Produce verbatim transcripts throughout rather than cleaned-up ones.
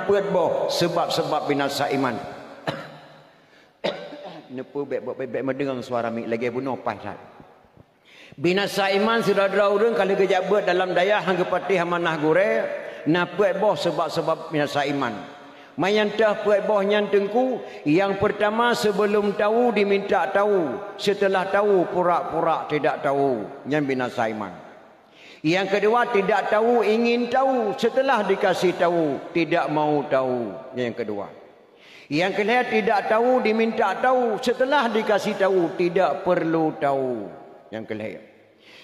Peuet boh seubab-seubab binasa iman. Neupeu bék, bék, bék, bék meudeungoe suara mic lagée bunoe paih that. Binasa iman syedara-syedara ureuëng ka lheueh geujak beuet dalam dayah nyang geupatéh amanah gurée, na peuet boh seubab-seubab binasa iman. Manyang teuh peuet boh nyan teungku, nyang peurtama, sebelum tahu diminta tahu, setelah tahu pura-pura tidak tahu, nyan binasa iman. Yang kedua, tidak tahu ingin tahu, setelah dikasih tahu tidak mau tahu. Yang kedua. Yang kelhée, tidak tahu diminta tahu, setelah dikasih tahu tidak perlu tahu. Yang kelhée.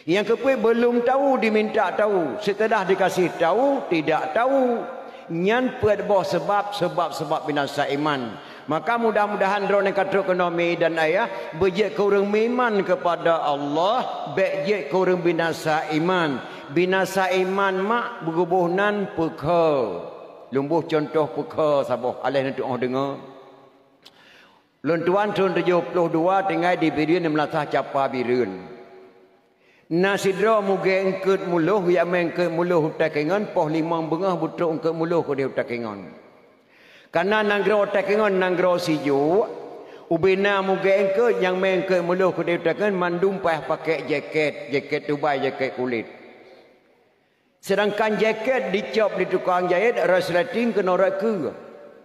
Yang keupeue, belum tahu diminta tahu, setelah dikasih tahu tidak tahu. Nyan peuet boh sebab, sebab-sebab binasa iman. Maka mudah-mudahan droeneuh ka trok keunoe mi dan ayah, beujeuet keu ureuëng meuiman kepada Allah, bék jeuet keu ureuëng binasa iman. Binasa iman mak beugeubôh nan peukhe. Lôn boh cuntoh peukhe saboh, aléh neutuoh deungoe. Lôn tuan thon tujoh ploh dua tinggai di Bireuen di meulasah Capa Bireuen. Na sidroe mugée eungkôt muloh, jak mé eungkôt muloh u Takengon, poh limong beungoh beutrok eungkôt muloh keudeh u Takengon. Kana nanggroe Takengon nanggroe sijuek, ubé na mugée eungkôt nyang mé eungkôt muloh keudeh u Takengon mandum paih pakék jakét, jakét tubai, jakét kulét. Seudangkan jakét dicop lé tukang jahét resleting keunoe rot keue.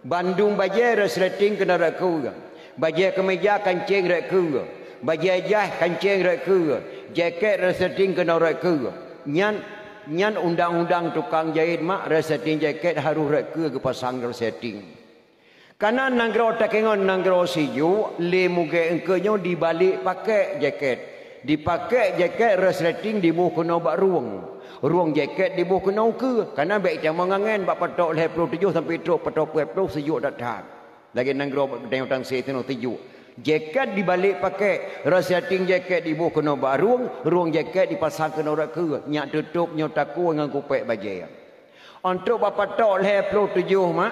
Bandum bajée resleting keunoe rot keue. Bajée keumeja kancéng rot keue. Bajée jaih kancéng rot keue. Jakét resleting keunoe rot keue. Nyan, nyan undang-undang tukang jahét mak resleting jakét harôh rot keue geupasang resleting. Kana nanggroe Takengon nanggroe sijuek, lé mugée eungkôt nyoe dibalek pakék jakét. Dipakék jakét resleting diboh keunoe bak rueng. Rueng jakét diboh keunoe keue, kana bék itamong angén bak patok lhée ploh tujoh sampoe trok patok peuet ploh sijuek that-that. Lagée nanggroe tanyoe Tangse teunoe sijuek. Jakét dibalek pakék, resleting jakét diboh keunoe bak rueng, rueng jakét dipasang keunoe rot keue, nyak teutôb nyoe takue ngon kupék bajée. Ôh trok bak patok lhée ploh tujoh mak,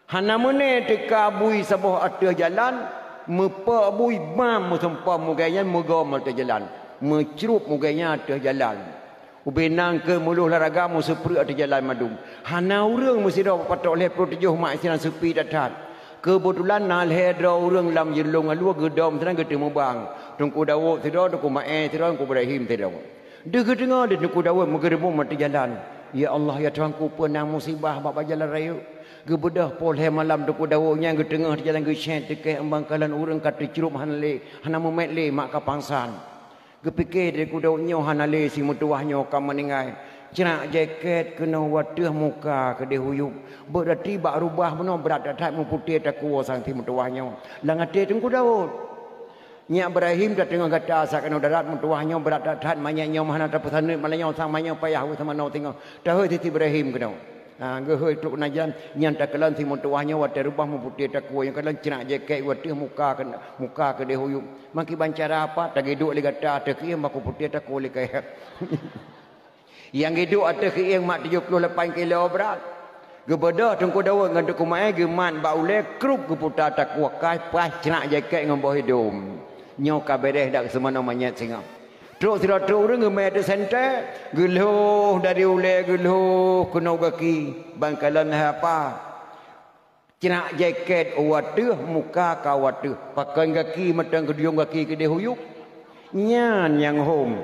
hana meuné teuka bui saboh ateueh jalan, meupok bui bam meusumpom mugée nyan meugom ateueh jalan, meucrueb mugée nyan ateueh jalan. Ubé na eungkôt muloh laraga meuseupreuek ateueh jalan mandum. Hana ureuëng meusidroe bak patok lhée ploh tujoh mak sinan seupi that-that. Keubeutulan na lhée droe ureuëng lam jeulông alue geudom sinan geuteumeubang. Teungku Daud sidroe, Teungku Maé sidroe, Teungku Ibrahim sidroe. Deuh geudeungoe lé Teungku Daud meugeureumbông ateueh jalan, "Ya Allah, ya Tuhanku, peue na musibah bak, bak jalan rayeuk?" Geubeudôh poh lhée malam Teungku Daud nyan geuteungoh di jalan geucét teukéh, bangkalon ureuëng ka teucrueb hana lé, hana mumet lé mak ka pangsan. Geupike Teungku Daud nyoe hana lé si meutuwah nyoe ka meuninggai. Crak jakét keunoe u ateueh muka keudeh u yup. Beurati bak rubah bunoe brat that-that meuputéh takue sang si meutuwah nyoe. Lam até Teungku Daud. Nyak Ibrahim ka teungoh gata sa keunoe darat meutuwah nyoe brat that-that, manyak nyoe hana tapeusaneut, malam nyoe sang manyak payah weueh sama noe singoh. Tahôi Siti Ibrahim keunoe. Ha, geuhôi trok na jalan, nyan takalon si meutuwah nyoe watée rubah meuputéh takue, nyang kalon crak jakét u ateueh muka keu-, muka keudeh u yup. Mangki ban cara apa? Tagiduek lé gata ateueh keuieng bak kuputéh takue lé kayée. Nyang geuduek ateueh keuieng mak tujoh ploh lapan kilo brat. Geubeudôh Teungku Daud ngon Teungku Maé geumat bak ulée, krup geuputa takue, ka paih crak jakét ngon boh idom. Nyoe ka béréh dak seumanoe manyét singoh. Trok sidroe trok ureuëng geumé ateueh sentée, geulhoh dari ulée geulhoh keunoe gaki, bangkalon hai apa. Crak jakét u ateueh, muka ka u ateueh, pakon gaki mantong geuduyong gaki keudeh u yup. Nyan nyang hom.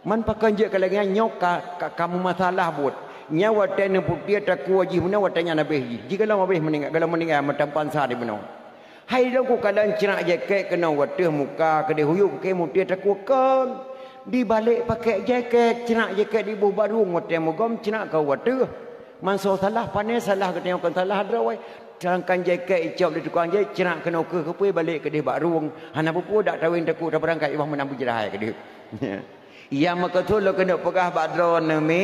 Man pakon jeuet ka lagée nyan, nyoe ka, ka, ka meumasalah buet. Nyan watée neuputéh takue jih bunoe watée nyan habéh jih. Jih gohlom habéh meuninggai, gohlom meuninggai mantong pangsan di bunoe. Hai lôn kukalon crak jakét keunoe u ateueh muka keudeh u yup, keu mutéh takue kon. Dibalek pakék jakét, crak jakét diboh bak rueng watée meugom crak ka u ateueh. Mansoe salah, pané salah geutanyoe kon salah droe. Seudangkan jakét icop lé tukang jahét, crak keunoe keue, keupeue balek keudeh bak rueng. Hana peue-peue dak taweng takue tabeurangkat i bah meunan beujrai keudeh. Nyang meukeusut lôn keuneuk peugah bak droeneuh mi,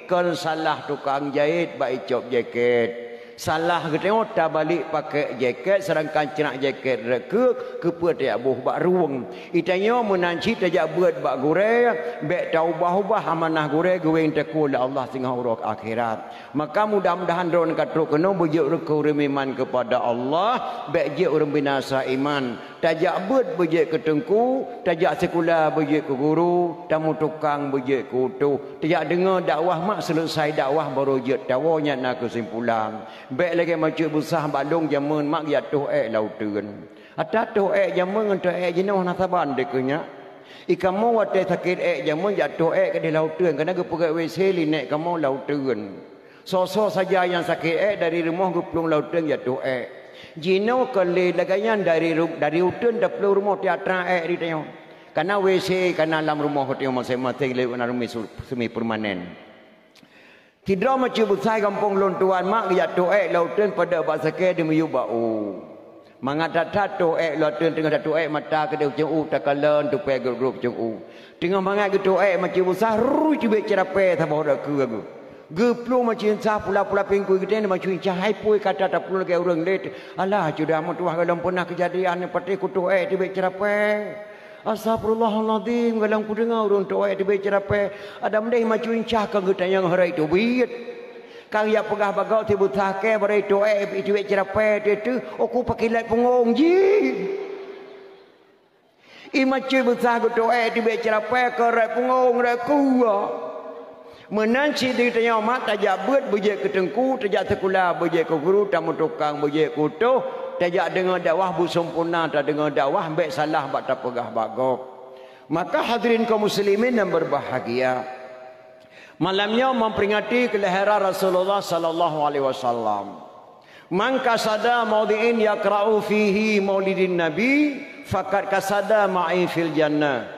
kon salah tukang jahét bak icop jakét. Salah geutanyoe tabalek pakék jakét, seudangkan crak jakét rot keue, keupeue tajak boh bak rueng. Geutanyoe meunan cit tajak beuet bak gurée, bék taubah-ubah amanah gurée geuwéng takue lé Allah singoh uroe akhirat. Maka mudah-mudahan droeneuh ka trok keunoe beujeuet ureuëng keu ureuëng meuiman keupada Allah, bék jeuet ureuëng binasa iman. Tajak beuet beujeuet keu teungku, tajak sikula beujeuet keu guru, tameutukang beujeuet keu utôh. Tajak deungoe dakwah mak, seuleusai dakwah barô jeuet tawoe, nyan na keusimpulan. Bèk lagèe macut beusah bak lôn jameun mak geujak toh èk lam uteuen. Ata toh èk jameun ngon toh èk jinoe hana saban dikeue nyak. I kamoe watèe sakét èk jameun jak toh èk keudeh lam uteuen, kareuna geupeugèt WC linèk kamoe lam uteuen. Soe-soe saja nyang sakét èk dari rumoh geuplueng lam uteuen jak toh èk. Jinoe kon lé lagèe nyan dari ru-, dari uteuen taplueng rumoh tiatra èk di tanyoe. Kareuna WC kareuna lam rumoh geutanyoe maséng-maséng lé na rumoh su-, semi permanen. Sidroe macut beusah gampông lôn tuan mak geujak toh èk lam uteuen padub bak sakée dimiyueb bak u. Mangat that-that toh èk lam uteuen teungoh tatoh èk mata keudeh u cong u takalon tupée grôp-grôp cong u. Teungoh mangat geutoh èk macut beusah rui teubiet ceurapée saboh dikeue geuh. Geuplueng macut insah pula-pula pingkui geutanyoe macut insah hai pui kata taplueng lagée ureuëng lé. Alah cuda meutuah golom peunah keujadian patéh kutoh èk teubiet ceurapée. Astagfirullahalazim, golom kudeungoe ureuëng toh èk teubiet ceurapée. Adam deh macut insah ka geutanyong hara teubiet. Ka geujak peugah bak gob teubeusah kée barô toh èk teubiet ceurapée teuh, uku pakilai punggong jih. I macut beusah geutoh èk teubiet ceurapée keu rot punggong rot kuah. Meunan cit di tanyoe mak tajak beuet beujeuet keu teungku, tajak sikula beujeuet keu guru, tameutukang beujeuet keu utôh, tajak deungoe dakwah beuseumpurna tadeungoe dakwah, bèk salah bak tapeugah bak gob. Maka hadirin kaum muslimin yang berbahagia, malam nyoe memperingati kelahiran Rasulullah sallallahu alaihi wasallam. "Man qasada maudhi'in yaqra'u fihi maulidin nabi, faqad qasada ma'i fil jannah."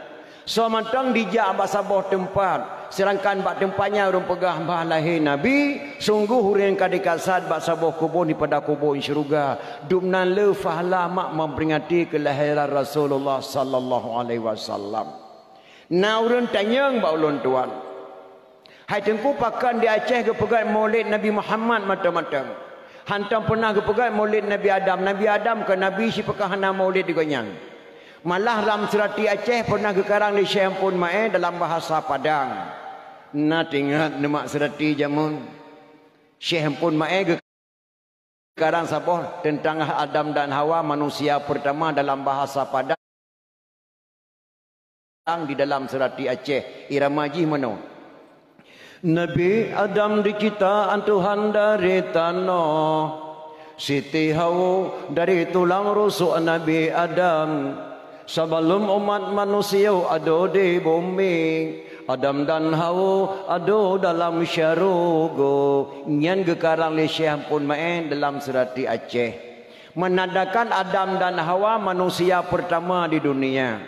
Soe mantong dijak bak saboh teumpat, seudangkan bak teumpat nyan ureuëng peugah bah lahé Nabi, sunggoh ureuëng ka dikasad bak saboh kuboh dipada kuboh syeuruga, dumnan le pahala mak memperingati kelahiran Rasulullah sallallahu alaihi wasallam. Na ureuëng tanyong bak ulôn tuan, "Hai Teungku, pakon di Aceh geupeugét Maulid Nabi Muhammad mantong-mantong? Hantom peunah geupeugét Maulid Nabi Adam. Nabi Adam kon nabi, sipeue ka hana maulid di gobnyan? Malah lam seurati Aceh peunah geukarang lé Syekh Ampon Maé dalam bahasa Padang." Na teuingat neumak seurati jameun? Syekh Ampon Maé geu- Sekarang saboh teuntang Adam dan Hawa, manusia pertama dalam bahasa Padang di dalam seurati Aceh. Irama jih meunoe. Nabi Adam diciptaan Tuhan dari tanoh. Siti Hawa dari tulang rusuk Nabi Adam. Sabalum umat manusia ado di bumi, Adam dan Hawa ado dalam syeuruga. Nyan geukarang lé Syekh Ampon Maé dalam seurati Aceh. Menandakan Adam dan Hawa manusia pertama di dunia.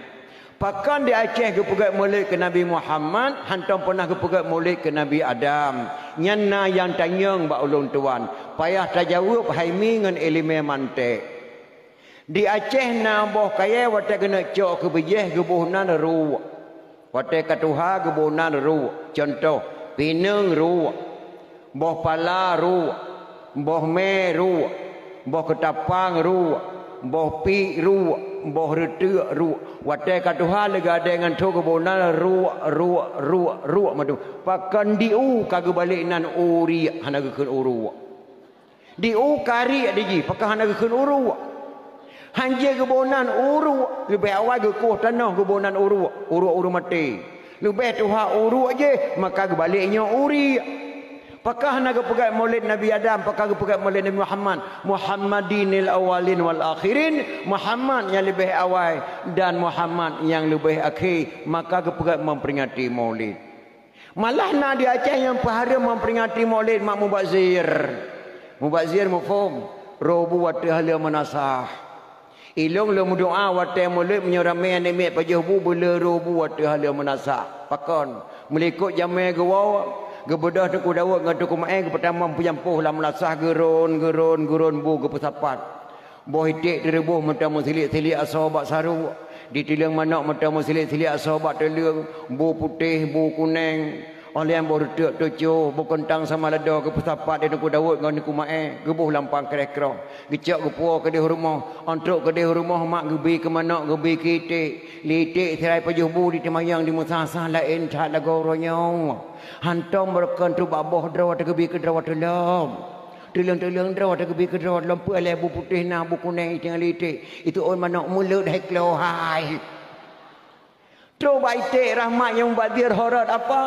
Pakon di Aceh geupeugét Maulid keu Nabi Muhammad, hantom peunah geupeugét Maulid keu Nabi Adam? Nyan na nyang tanyong bak ulôn tuan. Payah tajaweueb hai mi ngon iéleumé manték. Di Aceh na boh kayée watée keuneuk cok keu beujéh geuboh nan ruek. Watée ka tuha geuboh nan ruek. Cuntoh, pineung ruek, boh pala ruek, boh mé ruek, boh keutapang ruek, boh piek ruek, boh reuteuk ruek. Watée ka tuha lé gadée ngon tho geuboh nan ruek, ruek, ruek, ruek madu. Pakon di u ka geubalek nan u riek hana geukheun u ruek. Di u ka riek di jih, pakon hana geukheun u ruek. Hanjeuet geuboh nan u ruek, leubeh awai geukoh tanoh geuboh nan u ruek, u ruek ureuëng maté. Leubeh tuha u ruek jih, maka geubalek nyoe u riek. Pakon hana geupeugét Maulid Nabi Adam, pakon geupeugét Maulid Nabi Muhammad? Muhammadinil awwalin wal akhirin, Muhammad nyang leubeh awai dan Muhammad nyang leubeh akhé, maka geupeugét memperingati Maulid. Malah na di Aceh nyang peuhareuem memperingati Maulid mak mubazir. Mubazir muphom, roh bu watée haleue meunasah. Ilong lôn meudoá watée Maulid meunyoe ramé aneuk miet pajoh bu beuleu roh bu watée haleue meunasah. Pakon? Meulikot jamé geuwoe, geubeudôh Teungku Daud ngon Teungku Maé geupeutamong peujampôh lam meunasah geuron, geuron, geuron bu geupeusapat. Boh iték teureuboh mantong meusilik-silik asoe bak saruek, di tuleueng manok mantong meusilik-silik asoe bak tuleueng, bu putéh, bu kuneng, óh lheueh boh reuteuk tucoh, bu keuntang sama lado geupeusapat di Teungku Daud ngon Teungku Maé, geuboh lam pangkreh kroh, geucok geupuwoe keudeh rumoh, ôk trok keudeh rumoh mak geubi keu manok, geubi keu iték, lé iték sirai pajoh bu di teumayang di meusah-sah laén that lagoe uroe nyoe. Hantom beureukan trok bak boh droe teugeubri keu droe tulom. Tuleueng-tuleueng droe teugeubri keudroe lom peue lé bu putéh na bu kuneng iténg lé iték. Itu ôn manok muleut hai klo hai. Trok bak iték rahmat nyang mubazir horot apa?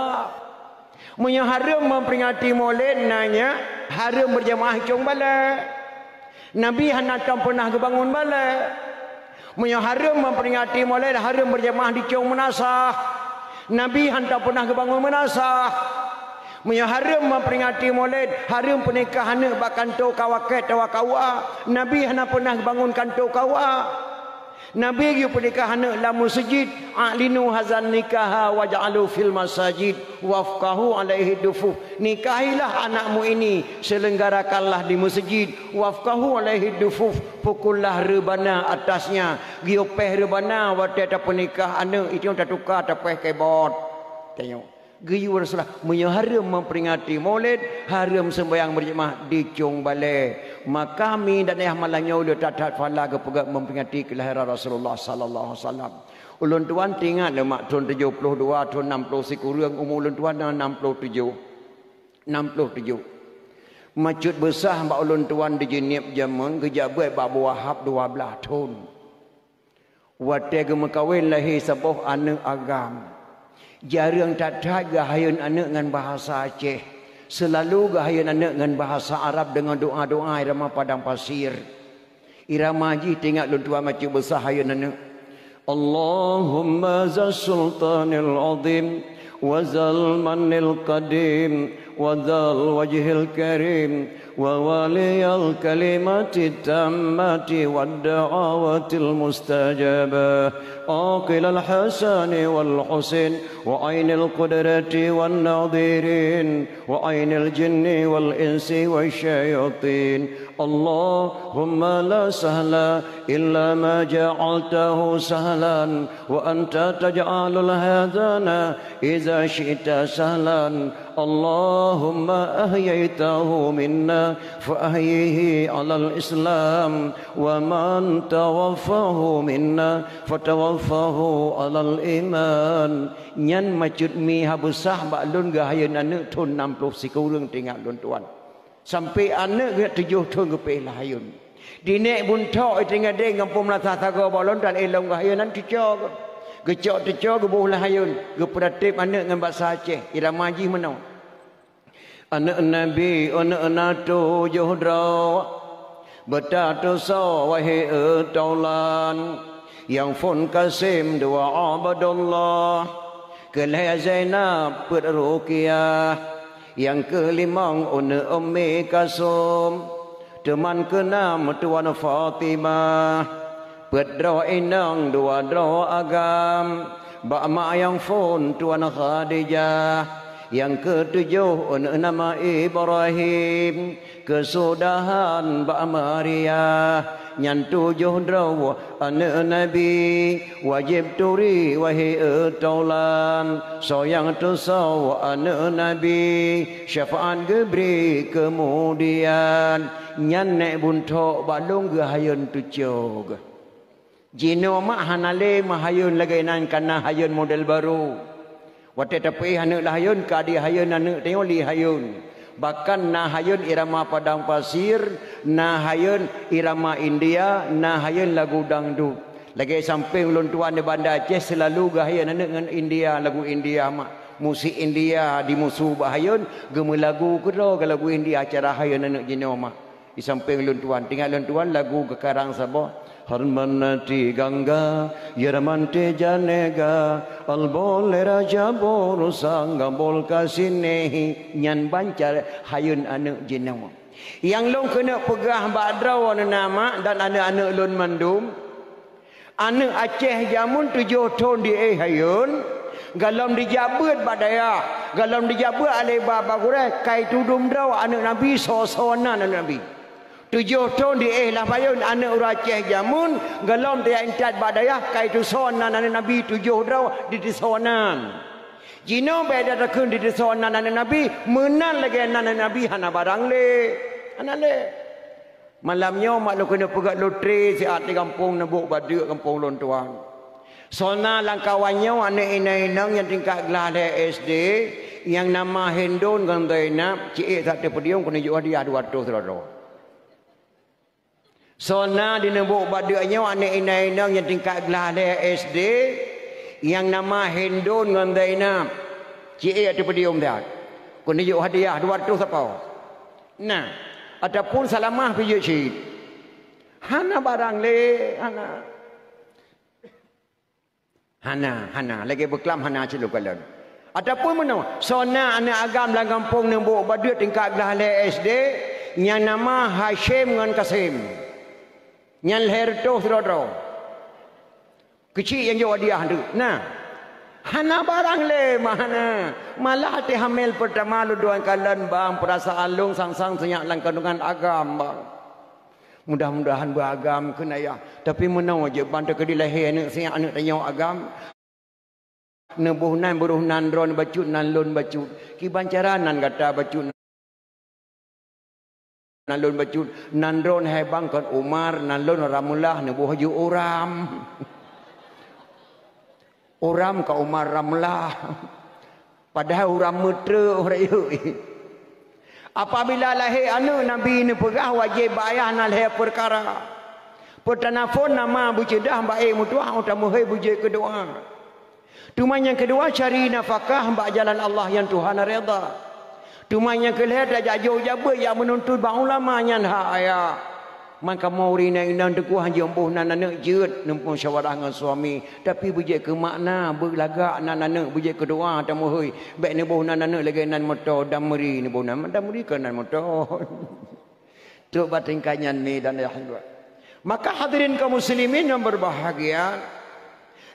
Meunyoe hareuem memperingati Maulid na nyak, hareuem berjamaah cong balée. Nabi hana tom peunah geubangun balée. Meunyoe hareuem memperingati Maulid, hareuem berjamaah di cong meunasah. Nabi hana tom peunah geubangun meunasah. Meunyoe hareuem memperingati Maulid, hareuem peunikah aneuk bak kantô kawakét atawa K U A. Nabi hana peunah geubangun kantô K U A. Nabi geupeunikah aneuk lam meuseujid, "A'linu hazan nikaha waj'alu fil masajid wafkahu alaihi dufuf." Nikahilah anakmu ini, selenggarakanlah di meuseujid, wafkahu alaihi dufuf, pukullah reubana atasnya. Geuyue péh reubana watée tapeunikah aneuk, itu nyang tatuka tapéh kebot. Tanyoe. Geuyue Rasulullah, meunyoe hareuem memperingati Maulid, hareuem sembahyang berjamaah di cong balée. Maka mi dan ayah malam nyoe ulée that-that pahala geupeugét memperingati kelahiran Rasulullah sallallahu alaihi wasallam. Ulôn tuan teuingat lé mak thon tujoh ploh dua, thon nam ploh sikureueng, umu ulôn tuan na nam ploh tujoh. Nam ploh tujoh. Macut Beusah bak ulôn tuan di Jeunieb jameun geujak beuet bak Abu Wahab dua blaih thon. Watée geumeukawen lahé saboh aneuk agam. Jareueng that-that geuhayôn aneuk ngon bahasa Aceh. Seulalu geuhayôn aneuk ngon bahasa Arab deungon doa-doa irama padang pasir. Irama jih teuingat lôn tuan Macut Beusah hayôn aneuk. Allahumma zal sultanil azim wa zal manil qadim wa zal wajhil karim wa waliyal kalimatit tammati wad da'awatil mustajabah. Aqilal hasani wal husin wa ainil qudrati wan nadirin wa ainil jinni wal insi wasyayatin. Allahumma la sahla illa ma ja'altahu sahlan wa anta taj'alul hazana idza syi'ta sahlan. Allahumma ahyaitahu minna fa ahyihi alal Islam wa man tawaffahu minna fa tawaffahu alal iman. Nyan Macut Miha Beusah bak lôn geuhayôn aneuk thon nam ploh sikureueng teuingat lôn tuan. Sampoe aneuk geuh tujoh thon geupéh lé hayôn. Di Nèk Bunthok i Teungadeng gampông Meunasah sagoe bak lôn tuan ilong geuhayôn aneuk tuco geuh. Geucok tuco geuboh lé hayôn, geupeuratéb aneuk ngon bahasa Aceh, irama jih meunoe. Aneuk Nabi, aneuk na tujoh droe, beutatusoe wahé taulan, nyang phon Kasim dua Abdullah, keu lhèe Zainab peuet Ruqyah, nyang keulimong aneuk Ummi Kalsum, teuma keunam tuan Fatimah, peuet droe inong dua droe agam, bak mak nyang phon tuan Khadijah, nyang keutujoh aneuk nama Ibrahim, keusudahan bak Maria, nyan tujoh droe aneuk Nabi, wajéb turi wahé taulan, soe nyang tusoe aneuk Nabi, syafaat geubri keumudian, nyan Nèk Bunthok bak lôn geuhayôn tuco geuh. Jinoe mak hana lé meuhayôn lagée nyan ka na hayôn model barô. Watée tapeuéh aneuk lé hayôn ka di hayôn aneuk tanyoe lé hayôn. Bahkan na hayôn irama padang pasir, na hayôn irama India, na hayôn lagu dangdut. Lagée sampéng ulôn tuan di Banda Aceh seulalu geuhayôn aneuk ngon India, lagu India mak. Musik India dimusu bak hayôn, geumeulagu keudroe keu lagu India cara hayôn aneuk jinoe mak. Di sampéng lôn tuan, teuingat lôn tuan lagu geukarang saboh, Harmanati Ganga, Yarmanti Janega, Albolera Jabor Sangga Bolkasinehi, nyan banca hayôn aneuk jinoe. Nyang lôn keuneuk peugah bak droe neunamak dan aneuk-aneuk lôn mandum, aneuk Aceh jameun tujoh thon di éh hayôn, gohlom dijak beuet bak dayah, gohlom dijak beuet alé baba gurée, kai tudum droe aneuk Nabi soe-soe nan aneuk Nabi. Tujoh thon di éh lam hayôn aneuk ureuëng Aceh jameun, gohlom tajak intat bak dayah, kai tusoe nan aneuk Nabi tujoh droe di tusoe nan. Jinoe bék tatakheun di tusoe nan aneuk Nabi, meunan lagée nan aneuk Nabi hana barang lé. Hana lé. Malam nyoe mak lôn keuneuk peugét lotre siat di gampông Neubok Badeuk gampông lôn tuan. Soe na lam kawan nyoe aneuk inong-inong nyang tingkat glah lhée S D, Nyang nama Hindun ngon Zainab, ci-ék that teupeudiom keuneuk jok hadiah dua ratus droe-droe. Soe na di neubôk badeuk nyoe aneuk inong-inong nyang tingkat glah lhée S D, nyang nama Hindun ngon Zainab, ci-ék teupeudiom that. Keuneuk jok hadiah dua ratus sapo. Nah, ataupun Salamah pih jeuet cit. Hana barang lé, hana. Hana, hana, lagée beuklam hana cit lôn kalon. Ataupun meunoe, soe na aneuk agam lam gampông neubôk badeuk tingkat glah lhée S D, nyang nama Hasyim ngon Kasim. Nyan lhée reutôh sidroe-droe. Keuchik nyang jok hadiah teuk. Nah, hana barang lé, ma-, hana. Malah até hamé peurtama lôn dua kalon bang, peurasaan lôn sang-sang sinyak lam kandungan agam, bang. Mudah-mudahan beuagam kheun ayah. Tapi meunoe jeuet ban teukeudi lahé aneuk sinyak aneuk tanyoe agam. Neuboh nan, beuroh nan, droeneuh bacut, nan lôn bacut. Kiban cara nan gata bacut, nan lôn bacut, nan droeneuh hai bang kon Umar, nan lôn Ramlah, neuboh ju Uram. Uram ka Umar Ramlah. Padahai uram meutreu rayeuk. Apabila lahé aneuk Nabi neupeugah wajéb bak ayah na lhée peukara. Peutanafon nama beuceudah bak ék meutuah, óh tameuhôi beujeuet keu doá. Teuma nyang keudua cari nafakah bak jalan Allah nyang Tuhan redha. Teuma nyang keulhée tajak jok jak beuet jak meununtut bak ulama nyan hak ayah. Man kamoe ureuëng inong-inong teukuah jeuet boh nan aneuk jeuet neumusyawarah ngon suami, tapi beujeuet keu makna, beulagak nan aneuk beujeuet keu doá tameuhôi, bék neuboh nan aneuk lagée nan moto, damri neuboh nan, damri kon nan moto. Trok bak tingkat nyan mi dan ayah dua. Maka hadirin kaum muslimin yang berbahagia,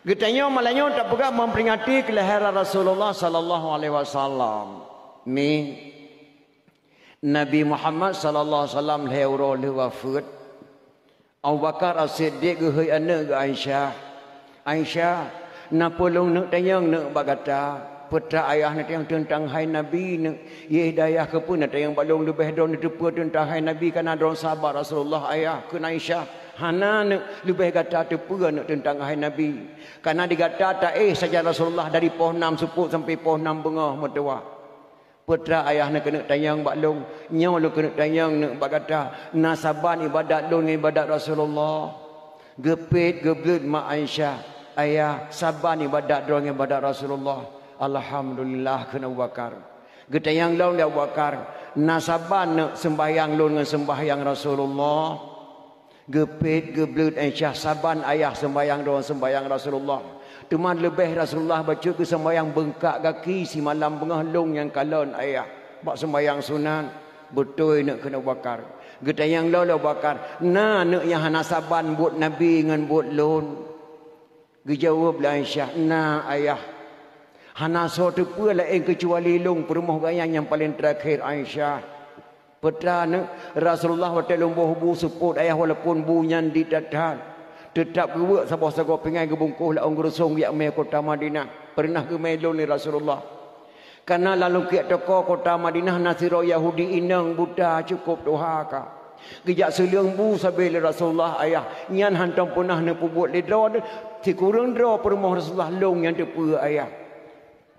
geutanyoe malam nyoe tapeugah memperingati kelahiran Rasulullah sallallahu alaihi wasallam. Mi Nabi Muhammad sallallahu alaihi wasallam lhée uroe lheueh wafeuet, Abu Bakar As-Siddiq geuhôi aneuk geuh Aisyah, "Aisyah, na peue lôn neuk tanyong neuk bak gata? Peue treuk ayah neutanyong teuntang hai Nabi neuk? Yeh dayah keupeue neutanyong bak lôn leubeh droe neuteupeue teuntang hai Nabi, kana droe sahabat Rasulullah ayah?" Kheun Aisyah, "Hana neuk, leubeh gata teupeue neuk teuntang hai Nabi. Kana di gata taéh sajan Rasulullah dari poh nam seupôt sampoe poh nam beungoh meutuwah." Peue treuk ayah neuk keuneuk tanyong bak lôn, nyoe lôn keuneuk tanyong neuk bak gata, na saban ibadat lôn ngon ibadat Rasulullah. Geupet geubleuet mak Aisyah, "Ayah, saban ibadat droe ngon ibadat Rasulullah." "Alhamdulillah," kheun Abu Bakar. Geutanyong lom lé Abu Bakar, "Na saban neuk seumbahyang lôn ngon seumbahyang Rasulullah?" Geupet geubleuet Aisyah, "Saban ayah seumbahyang droe seumbahyang Rasulullah. Teuma leubeh Rasulullah bacut geuseumbahyang beungkak gaki simalam beungoh lôn nyang kalon ayah bak seumbahyang sunat." "Beutôi neuk," kheun Abu Bakar. Geutanyong lom lé Abu Bakar, "Na neuk nyang hana saban buet Nabi ngon buet lôn?" Geujaweueb lé Aisyah, "Na, ayah. Hana soe teupeue laén keucuali lôn peurumoh geuh nyan nyang paleng teurakhé, Aisyah." Peue treuk neuk, Rasulullah watée lôn boh bu seupôt ayah, walaupun bu nyan dit that-that, teutab geuweuek saboh sagoe pingai geubungkôh lam ôn geurusong geujak mé kota Madinah. Peureunah geumé lôn lé Rasulullah. Kana lam lungkiek toko kota Madinah na sidroe Yahudi inong buta cukôp tuha ka. Geujak seuleueng bu sabe lé Rasulullah ayah, nyan hántom peunah neupeubuet lé droe, sikureueng droe peurumoh Rasulullah lôn nyang teupeue ayah.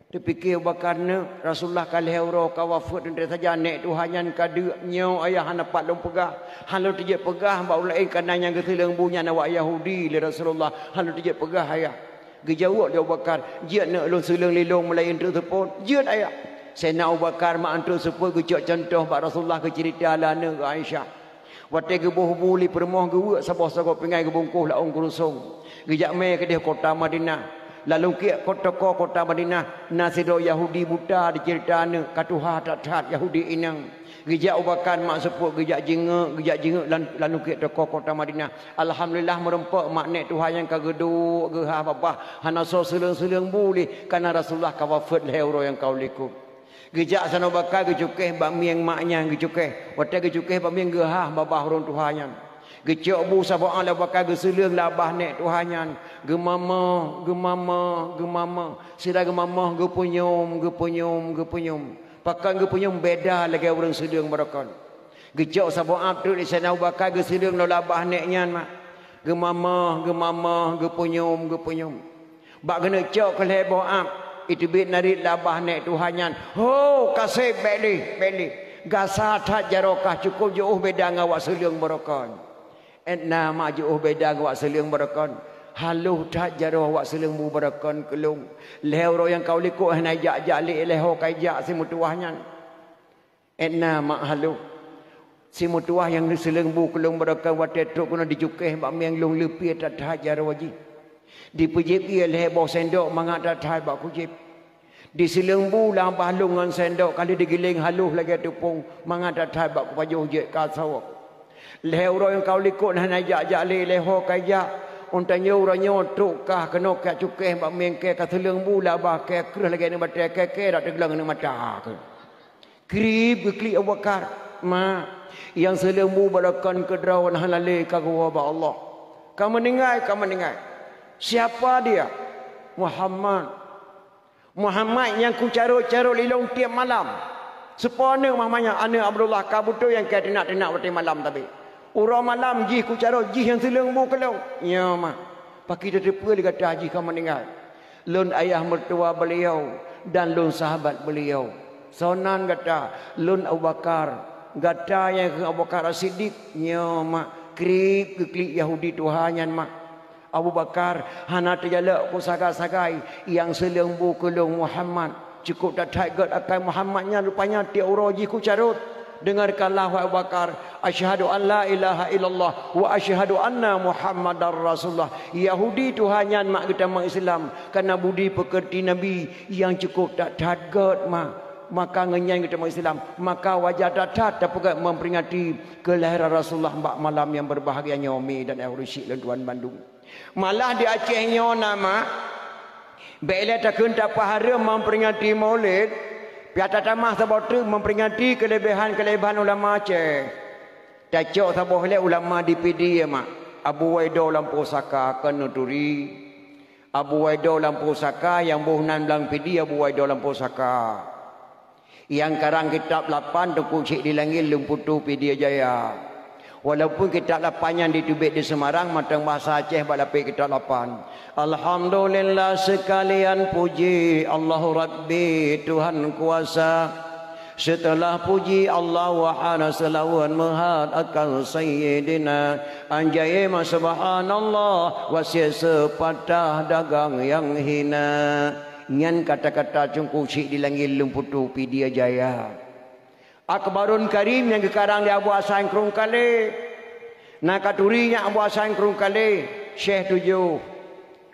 Teupike Abu Bakar neuk, Rasulullah ka lhée uroe ka wafeuet, teuntée saja nék tuha nyan ka deuk, nyoe ayah hana pat lôn peugah. Hana lôn teujeuet peugah bak ureuëng laén, kana nyang geuseuleueng bu nyan awak Yahudi lé Rasulullah, hana lôn teujeuet peugah ayah. Geujaweueb lé Abu Bakar, "Jeuet neuk lôn seuleueng lé lôn meulayeuen treuk seupôt?" "Jeuet, ayah." Saidina Abu Bakar mak treuk seupôt geucok cuntoh bak Rasulullah, geuceurita lé aneuk geuh Aisyah. Watée geuboh bu lé peurumoh, geuweuek saboh sagoe pingai geubungkôh lam ôn geurusong. Geujak mé keudeh kota Madinah. Lam lungkiek ko-, toko kota Madinah na sidroe Yahudi buta, diceurita aneuk ka tuha that-that, Yahudi inong. Geujak Abu Bakar mak seupôt geujak jingeuk, geujak jingeuk lam, lam lungkiek toko kota Madinah. Alhamdulillah, meurumpok mak nék tuha nyang ka geuduek geuhah babah, hana soe seuleueng-seuleueng bu lé, kana Rasulullah ka wafeuet lhée uroe nyang ka u likot. Geujak Saidina Abu Bakar geucukéh bak mieng mak nyan geucukéh. Watée geucukéh bak mieng, geuhah babah ureuëng tuha nyan. Geucok bu saboh lé Abu Bakar geuseuleueng lam babah nék tuha nyan. Geumamoh, geumamoh, geumamoh. Sira geumamoh, geupeunyum, geupeunyum, geupeunyum. Pakon geupeunyum, beda lagée ureuëng seuleueng barokon. Geucok saboh ap treuk lé Saidina Abu Bakar geuseuleueng lom lam babah nék nyan mak. Geumamoh, geumamoh, geupeunyum, geupeunyum. Bak geuneuk cok keu lhée boh ap, Iteubiet narit labah nèk tuha nyan. Ho, kaseb, bèk lé, bèk lé. Gasa that jaroe kah, cukôp jiôh beda ngon awak seuleueng barokon. Étna mak jiôh beda ngon awak seuleueng barokon. Haloh that jaroe awak seuleueng bu barokon keu lôn. Lhèe uroe nyang ka u likôt hana jak-jak lé, lhèe ho ka jak si meutuwah nyan. Étna mak haloh. Si meutuwah nyang seuleueng bu keu lôn barokon watèe trôk keunoe dicukéh bak mieng lôn leupie that-that jaroe jih. Dipeujieb ié lhèe boh sendok mangat that-that bak kujieb. Diseuleueng bu lam babah lôn ngon sendok ka lheueh digiléng haloh lagèe teupông mangat that-that bak kupajoh jeuet ka soe. Lhèe uroe nyang ka u likôt hana jak-jak lé, lhèe ho ka jak. Ôn tanyoe uroe nyoe trôk kah keunoe ka cukéh bak mieng kèe ka seuleueng bu lam babah kèe kreueh lagèe aneuk batèe kèe-kèe dak teugleng aneuk mata keuh. Krieb geuklik Abu Bakar, "Ma, nyang seuleueng bu barokon keudroe hana lé ka geuwoe bak Allah. Ka meuninggai, ka meuninggai." "Siapa dia?" "Muhammad." "Muhammad nyang kucarôt-carôt lé lôn tiep malam." "Soe po aneuk Muhammad nyan?" "Aneuk Abdullah, ka beutôi nyang kèe teunak-teunak watèe malam tabé. Uroe malam jih kucarôt, jih nyang seuleueng bu keu lôn." "Nyo, Ma." "Pakri tateupeue lé gata jih ka meuninggai?" "Lôn ayah meutuwa beliau dan lôn sahabat beliau." "Soe nan gata?" "Lôn Abu Bakar." "Gata nyang kheun Abu Bakar As-Siddiq?" "Nyo, Mak." Krieb geuklik Yahudi tuha nyan, Mak. "Abu Bakar, hana teujalok keu sagai-sagai, nyang seuleueng bu keu lôn Muhammad. Cukôp that-that gèt akai Muhammad nyan, rupanya tiep uroe jih kucarôt. Dengarkanlah, wahai Abu Bakar, asyhadu an la ilaha illallah wa asyhadu anna Muhammadar Rasulullah." Yahudi tuha nyan, Mak, geutamong Islam, kareuna budi peukeurti Nabi nyang cukôp that-that gèt, Mak. Maka ngon nyan geutamong Islam, maka wajar that-that tapeugèt memperingati kelahiran Rasulullah bak malam nyang berbahagia nyoe, Mi dan Ayah Rusyik lôn tuan bandum. Malah di Aceh nyoe na, Mak, bèk lé takheun tapeuhareuem memperingati Maulid, pih tatamah saboh treuk memperingati keulebihan-keulebihan ulama Aceh. Tacok saboh lé ulama di Pidie, Mak. Abu Waido Lampôh Saka, kon neuturi. Abu Waido Lampôh Saka nyang boh nan lam Pidie, Abu Waido Lampôh Saka. Nyang karang kitab lapan Teungku Chik di Langét Leumputô Pidie Jaya. Walaupun kitab lapan nyan diteubiet di Semarang, mantong bahasa Aceh bak lapék kitab lapan. Alhamdulillah, seukalian puji Allahu Rabbi Tuhan kuasa. Seuteulah puji Allah, wahana seulaweuet meuhat akan Sayyidina. Anjaim subhanallah, wasiet seupatah dagang nyang hina. Nyan kata-kata Teungku Chik di Langét Leumputô Pidie Jaya. Akbarun Karim nyang geukarang lé Abu Hasan Krueng Kalé. Na katuri nyan Abu Hasan Krueng Kalé, Syekh Tujoh,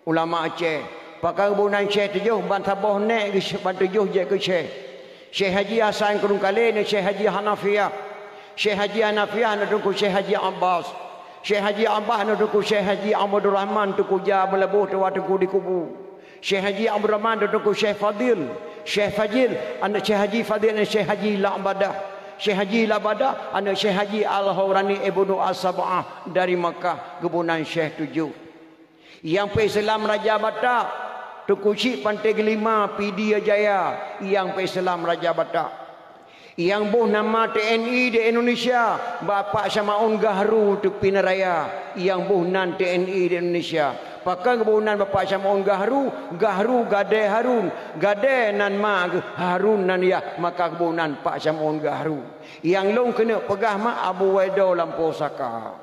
ulama Aceh. Pakon geuboh nan Syekh Tujoh, ban saboh nèk geuh-, ban tujoh jeuet keu Syekh. Syekh Haji Hasan Krueng Kalé neu Syekh Haji Hanafiah. Syekh Haji Hanafiah neu Teungku Syekh Haji Abbas. Syekh Haji Abbas neu Teungku Syekh Haji Abdul Rahman, Teungku Ja Meulaboh, tuha Teungku di Kubu. Syekh Haji Abdul Rahman neu Teungku Syekh Fadil. Syekh Fadil, aneuk Syekh Haji Fadil neu Syekh Haji Labadah. Syekh Haji Labadah, aneuk Syekh Haji Al-Haurani Ibnu As-Sab'ah dari Makkah, geuboh nan Syekh Tujoh. Nyang peuislam Raja Batak, Teungku Chik Panté Geulima Pidie Jaya, nyang peuislam Raja Batak. Nyang boh nama T N I di Indonesia, Bapak Syamaun Gahru Teupin Raya, nyang boh nan T N I di Indonesia. Pakon geuboh nan Bapak Syamaun Gahru? Gahru gadée Harun, gadée nan ma geuh, Harun nan yah, maka geuboh nan Pak Syamaun Gahru. Nyang lôn keuneuk peugah ma Abu Waido Lampôh Saka.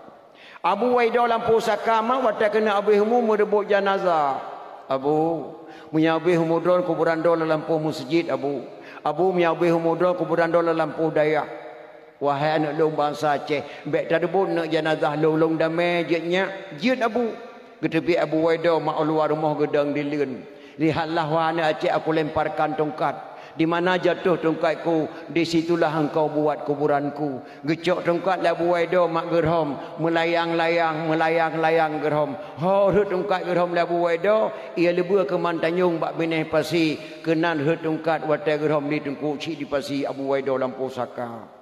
Abu Waido Lampôh Saka ma watée keuneuk abéh umu meureubot janazah. "Abu, meunyoe abéh umu droe kuburan droe lam lampôh meuseujid, Abu. Abu, meunyoe abéh umu droe kuburan droe lam lampôh dayah." "Wahai aneuk lôn bansa Aceh, bék tareubot neuk janazah lôn, lôn damé jeuet nyak." "Jeuet, Abu." Geuteubiet Abu Waido ma u luwa rumoh geudong dileuen. "Lihatlah, wahai aneuk Aceh, aku lemparkan tongkat. Di mana jatuh tongkatku, di situlah engkau buat kuburanku." Geucok tongkat lé Abu Waido mak geurhom, meulayang-layang, meulayang-layang geurhom. Ho rhot tongkat geurhom lé Abu Waido, ié leubeue keuman tanyong bak binéh pasi, keunan rhot tongkat watée geurhom di Teungku Chik di pasi Abu Waido Lampôh Saka.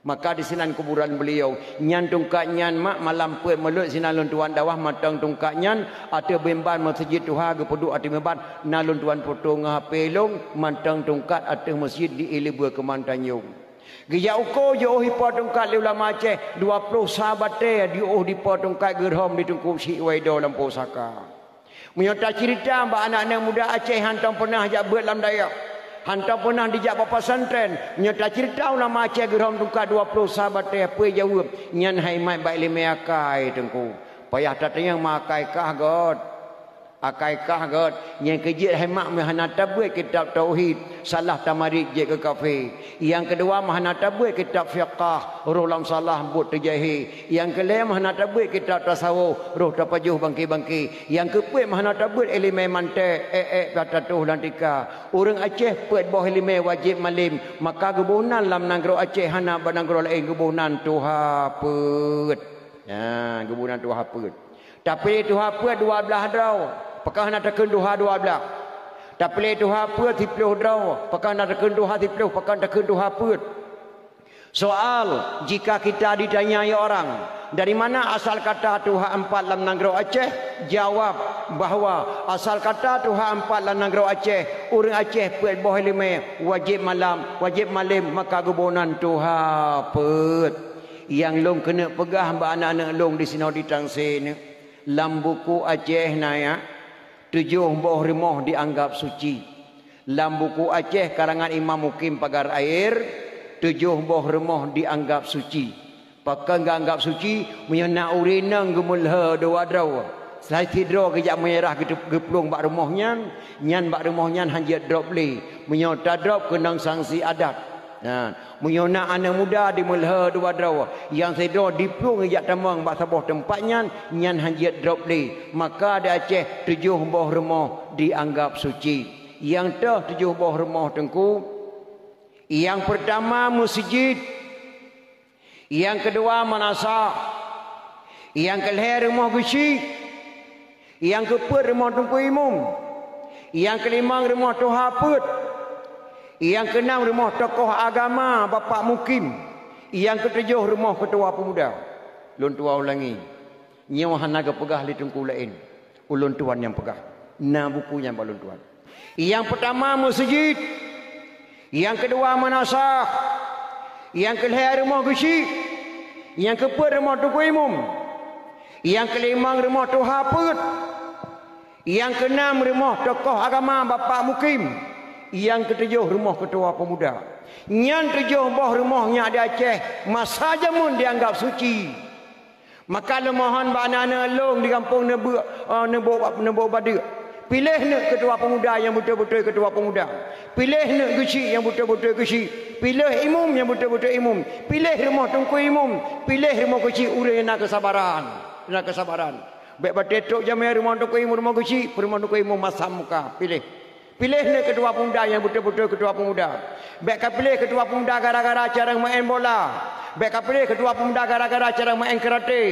Maka disinan kuburan beliau. Nyan tongkat nyan mak malam peuet mulod sinan lôn tuan dakwah mantong tongkat nyan ateueh mimbar meuseujid tuha geupeuduek ateueh mimbar, na lôn tuan foto ngon H P lôn mantong tongkat ateueh meuseujid di ié leubeue keuman tanyong. Geujak uko jiôh ipo tongkat lé ulama Aceh, dua ploh sa batée jiôh dipo tongkat geurhom di Teungku Chik Waido Lampôh Saka. Meunyoe taceurita bak aneuk-aneuk muda Aceh hantom peunah jak beuet lam dayah, hantom peunah dijak bak pesantren, meunyoe taceurita ulama Aceh geurhom tungkat dua ploh sabat teuh, peue jaweueb? Nyan hai mat bak ileumèe akai, Teungku. Payah tatanyong ma akai kah göt. Akai kah göt, nyang keujeuet hai mat meuhana tabeuet kitab tauhid, salah tamarit jeuet keu kafé. Nyang keudua meuhana tabeuet kitab fiqah, roh lam salah buet teujahé. Nyang keulhèe meuhana tabeuet kitab tasawuf, roh tapajoh bangké-bangké. Nyang keupeuet meuhana tabeuet ileumèe mantek, èk-èk ka tatoh lam tika. Ureueng Aceh peuet boh ileumèe wajéb malém, maka geuboh nan lam nanggroe Aceh hana bak nanggroe laén geuboh nan tuha peuet. Nyan, geuboh nan tuha peuet. Tapiléh tuha peuet dua blaih droe, pakon hana takheun tuha dua blaih. Tapiléh tuha peuet siploh droe, pakon hana takheun tuha siploh, pakon takheun tuha peuet. Soal, jika kita ditanyai orang, "Dari mana asal kata tuha empat lam nanggroe Aceh?" Jawab bahwa asal kata tuha empat lam nanggroe Aceh, ureueng Aceh peuet boh ileumèe, wajéb malam, wajéb malém, maka geuboh nan tuha peuet. Nyang lôn keuneuk peugah bak aneuk-aneuk lôn disinoe di Tangse nyoe, lam buku Aceh na ya, tujoh boh rumoh dianggap suci. Lam buku Aceh karangan Imam Mukim Pagar Air, tujoh boh rumoh dianggap suci. Pakon geuanggap suci? Meunyoe na ureueng inong geumeulhô dua droe, sidroe geujak meunyeurah geuplueng bak rumoh nyan, nyan bak rumoh nyan hanjeuet drop lé. Meunyoe tadrop keunong sanksi adat. Nah, meunyoe na aneuk muda dimeulhô dua droe, nyang sidroe diplueng jak tamong bak saboh teumpat nyan, nyan hanjeuet drop lé. Maka di Aceh tujoh boh rumoh dianggap suci. Nyang toh tujoh boh rumoh, Teungku? Nyang peurtama meuseujid, nyang keudua meunasah, nyang keulhèe rumoh geuchik, nyang keupeuet rumoh teungku imum, nyang keulimong rumoh tuha peuet, nyang keunam rumoh tokoh agama bapak mukim, nyang keutujoh rumoh keutua peumuda. Lôn tuwoe ulangi, nyoe hana geupeugah lé teungku laén, ulôn tuan nyang peugah. Na buku nyan bak lôn tuan. Nyang peurtama meuseujid, nyang keudua meunasah, nyang keulhèe rumoh geuchik, nyang keupeuet rumoh teungku imum, nyang keulimong rumoh tuha peuet, nyang keunam rumoh tokoh agama bapak mukim, nyang keutujoh rumoh keutua peumuda. Nyan tujoh boh rumoh nyan di Aceh masa jameun dianggap suci. Maka lôn mohon bak aneuk-aneuk lôn di gampông Neubeuek, eh, Neubeuek, Neubeuek Badeuk, piléh neuk keutua peumuda nyang beutôi-beutôi keutua peumuda. Piléh neuk geuchik nyang beutôi-beutôi geuchik. Piléh imum nyang beutôi-beutôi imum. Piléh rumoh teungku imum. Piléh rumoh geuchik ureueng nyang na keusabaran. Na keusabaran. Bèk batèe trok jamèe rumoh teungku imum, rumoh geuchik, rumoh teungku imum masam muka. Piléh. Piléh neuk keutua peumuda nyang beutôi-beutôi keutua peumuda. Bèk kapiléh keutua peumuda gara-gara carông maén bola. Bèk kapiléh keutua peumuda gara-gara carông maén karate,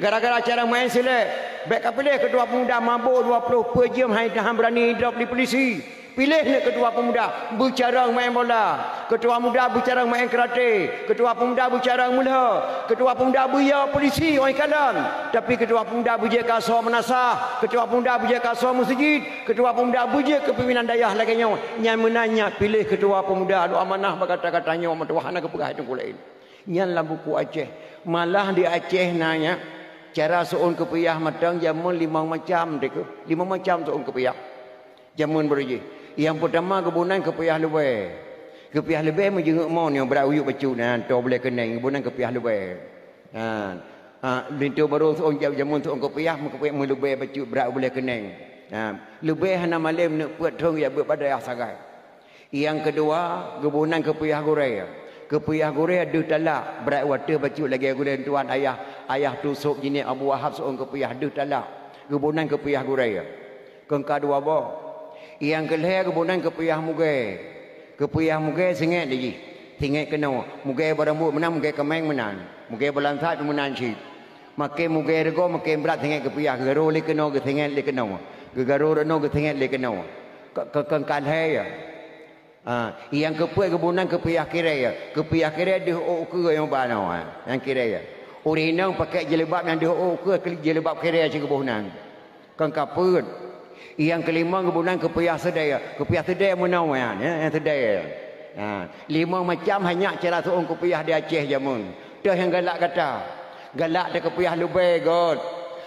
gara-gara carông maén silet. Bèk kapiléh keutua peumuda mabök dua ploh peuet jeuem hai tahan beurani idrop di pulisi. Piléh neuk keutua peumuda beucarông maén bola, keutua muda beucarông maén karate, keutua peumuda beucarông meulhô, keutua peumuda beuyo pulisi óh kalon, tapi keutua peumuda beujeuet keu asoe meunasah, keutua peumuda beujeuet keu asoe meuseujid, keutua peumuda beujeuet keu pimpénan dayah lagèe nyoe. Nyan meunan nyan piléh keutua peumuda lôn amanah bak gata-gata nyoe meutuwah hana geupeugah teungku laén. Nyan lam buku Aceh. Malah di Aceh na nyan, cara seuôn keupiah mantong jameun limong macam teuh. Limong macam seuôn keupiah. Jameun barô jih. Nyang peurtama geuboh nan keupiah leubèe. Keupiah leubèe meujeungeuk mon nyoe brat uyuek bacut nyan, toh bulèe keuneng, geuboh nan keupiah leubèe. Ha. Ha, linto barô seuôn ja-, jameun seuôn keupiah, meukeupiah meuleubèe bacut brat bulèe keuneng. Ha, leubèe hana malém neuk peuet thon jak beuet bak dayah sagai. Nyang keudua, geuboh nan keupiah gurèe. Keupiah gurèe deuh talak, brat watèe bacut lagèe gurèe tuan ayah, ayah tu sôb jinéh Abu Wahab seuôn keupiah deuh talak. Geuboh nan keupiah gurèe. Keungka dua boh. Nyang keulhèe geuboh nan keupiah mugèe. Keupiah mugèe singèt lé jih. Singèt keunoe. Mugèe barambôt meunan, mugèe keuméng meunan. Mugèe balansat meunan cit. Makén mugèe reugoe, makén brat singèt keupiah. Geugarô lé keunoe, geusingèt lé keunoe. Geugarô reunoe, geusingèt lé keunoe. Ke-, ke-, keungka lhèe ya. Ha, nyang keupeuet geuboh nan keupiah kirèe. Keupiah kirèe deuh ôk keue nyang bak noe, ha. Nyang kirèe. Ureueng inong pakèk jilbab nyang deuh ôk keue, jilbab kirèe cit geuboh nan. Keungka peuet. Nyang keulimong geuboh nan keupiah seudèe. Keupiah seudèe meunoe nyan, ya, nyang seudèe. Ha, limong macam hai nyan cara seuôn keupiah di Aceh jameun. Toh nyang galak gata. Galak takeupiah leubèe göt.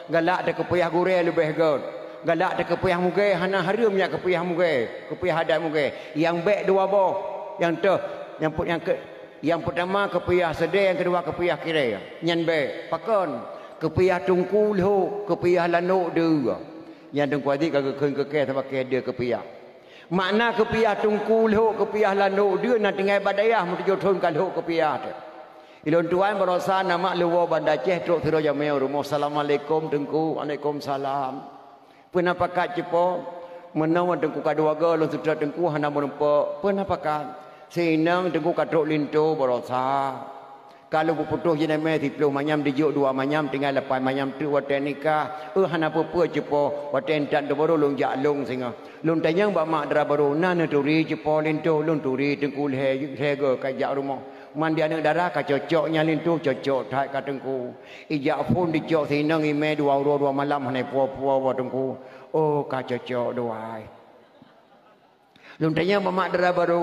Galak takeupiah gurèe leubèe göt. Galak teuh keupiah mugée, hana hareuem jak keupiah mugée, keupiah adat mugée. Nyang bék dua boh, nyang teuh, nyang pe-, nyang ke-, nyang peutama keupiah seudée, nyang keudua keupiah kirée. Nyan bék. Pakon? Keupiah teungku lhok, keupiah lanok deuh. Nyan Teungku Aziz ka geukheun keu kée sabab kée deuh keupiah. Makna keupiah teungku lhok, keupiah lanok deuh na tinggai bak dayah meutujoh thon ka lhok keupiah teuh. Ilôn tuan barosa na mak lôn woe Banda Aceh trok sidroe jamé u rumoh. "Assalamualaikum Teungku." "Waalaikumsalam." "Peue na pakat Cupo?" "Meunoe Teungku ka dua goe lôn seutôt Teungku hana meurumpok." "Peue na pakat?" "Si inong Teungku ka trok linto barosa. Ka lôn peuputôh jeunémé siplôh manyam dijok dua manyam tinggai lapan manyam teuk watée nikah." "Eh hana peue-peue Cupo, watée intat lôn barô lôn jak lôn singoh." Lôn tanyong bak mak dara barô, "Na neuturi Cupo linto?" "Lôn turi Teungku lhée, lhée goe ka jak rumoh." "Man di aneuëk dara ka cocok nyan linto?" "Cocok that ka Teungku." Ijak phon dicok si inong imé dua uroe dua malam hana ipuwoe-puwoe woe Teungku. Oh ka cocok dua ai. Lôn tanyong bak mak dara barô,